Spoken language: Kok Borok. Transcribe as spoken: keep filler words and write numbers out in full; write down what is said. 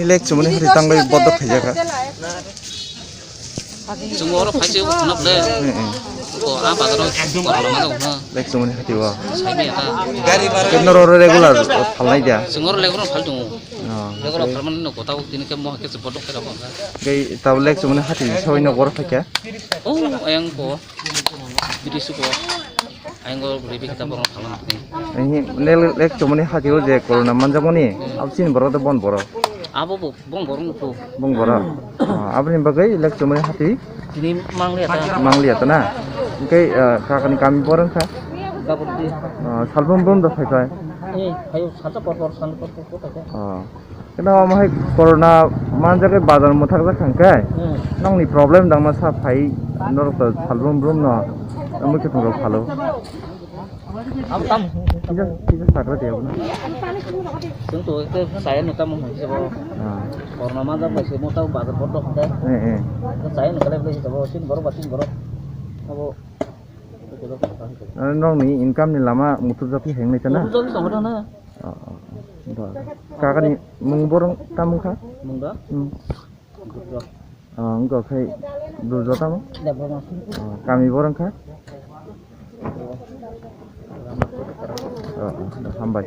Lek chumani hari tangwi bodo khaijak. Chwng oro phai se khna ble. Hmm, hmm. Ko a bazar o korma ma jago na. Lek chumani hati o. Sai me ta. Ke noro regular phalnai dia. Chwng oro regular phal tongo. Oh. Regular phal mani no kota tini ke mo ke bodo khe rabo. Ke tab lek chumani hati sawai no bor phaikha. Oh, ayang ko. Bidi suko. Ayang ko rebi kita borok phalna tini. Ini lek chumani hati o je corona manjak mani. Absin borok to bon borok. Abo bo. Bong borok nukho. Bong borok. Ah, aboni bagwi lek chumani hati Tini mangliya ta. Mangliya ta na. Hwnkhe, ah, kakani kami borok wngkha? Gabur di. Ah, salbrum brum da phai phai. Eh, phaio salsa por por, salsa por por, por phai. Ah. Kena omo hai corona manjak bazar mwthakjak hwnkhe. Hmm. Nongni problem dangma sa phai norok to salbrum brum no. Amui khe thongrok phalo. Abo tamo. Kisa, kisa sakra de abo. Chwng to ekta saya no tamo hwnse bo. Ah. Korna manjak bai se mota bazar bor dok hwnde. Eh, eh. Saya no kale bai se bo sin borok ba tin borok. Abo. Ah, nokni income ni lama mutur jati heng nai chana. Mutur jati tong na. Oh, oh, oh. Ba. Kakani mung borong tamung kha? Mung da? Hmm. Mutur. Ah, wngkha khai Durjo tamo? Debbarma. Ah, kami borong kha? Ah, ah, hambai.